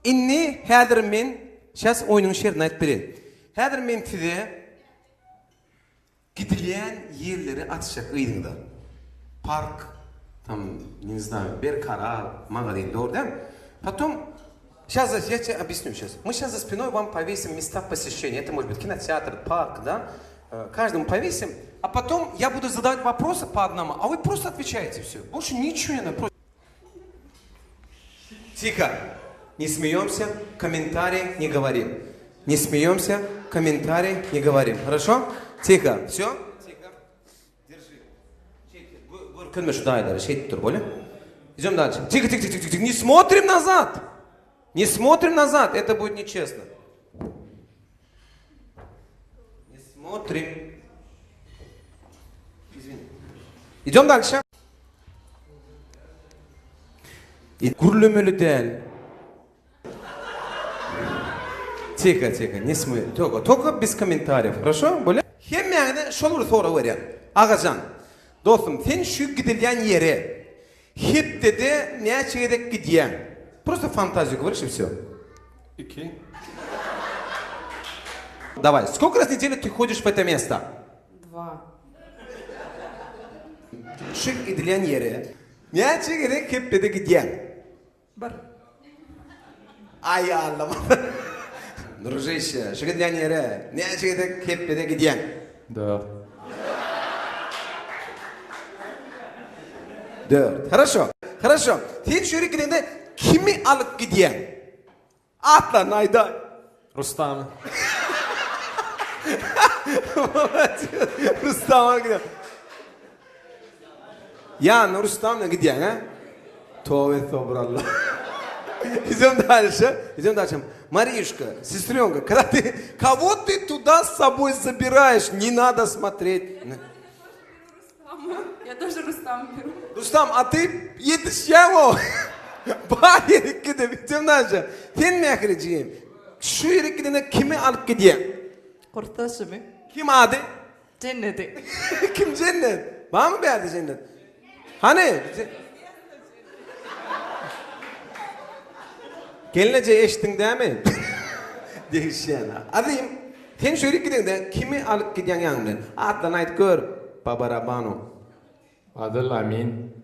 Indi häzir men şäs oýnuň şertini aýdyp bereýin. Häzir men size gidilýän ýerleri açjak yzyňyza. Park, tam, ne знаю, Berkarar, magazin, dogry dälmi? Potom, şäs я тебе объясню щас. Мы щас за спиной вам повесим места посещения. Это может быть кинотеатр, парк, да? Э, каждому повесим. А потом я буду задавать вопросы по одному, а вы просто отвечаете все. Больше ничего не надо. Тихо. Не смеемся, комментарии не говорим. Не смеемся, комментарии не говорим. Хорошо? Тихо. Все? Тихо. Держи. Görkezme şu daýylara şeýdip dur, bolýa? Идем дальше. Тихо, тихо, тихо, тихо. Не смотрим назад. Не смотрим назад, это будет нечестно. Не смотрим. Извини. Идем дальше. Gürlemeli däl. Тихо, тихо, не смей. Только, только без комментариев, хорошо? Bolýa? Hemmäňize şol bir sorag berýän. Agajan, dostum, sen şu gidilýän ýere hepdede näçe gezek gidýäň? Просто фантазию говоришь и все. Iki. Давай, сколько раз в неделю ты ходишь в это место? Два. Şu gidilýän ýere näçe gezek hepdede gidýäň? Bir. Aý Allam. Družişe, şu gidýän ýere näçe gezek hepdede gidýäň? Dört. Dört. Хорошо. Хорошо. Sen şu ýere gideňde kimi alyp gidýäň? Atlaryny aýdaý. Rustamy. Molodec. Rustam alyp gidýär. Ýanyna Rustam bilen gidýäň, hä? Toba estagfurallah. Idem дальше. Идем дальше. Маришка, сестренка, когда ты, кого ты туда с собой забираешь? Не надо смотреть. Я тоже Рустам беру. Rustam, a ty ýetişýäň-ow. Bar ýerik gidip, idem дальше. Sen Mähri jigim, şu ýerik gidende kimi alyp gidýäň? Kursdaşymy? Kim ady? Jennedi. Kim Jennet? Barmy bärde Jennet? Hany? Gelneje eşitdiň dämi? Degişýän. Azim, sen şu ýerik gideňde kimi alyp gidýäň ýanyň bilen? Atlaryny aýdyp gör, Babarabanu. Adyl Amin.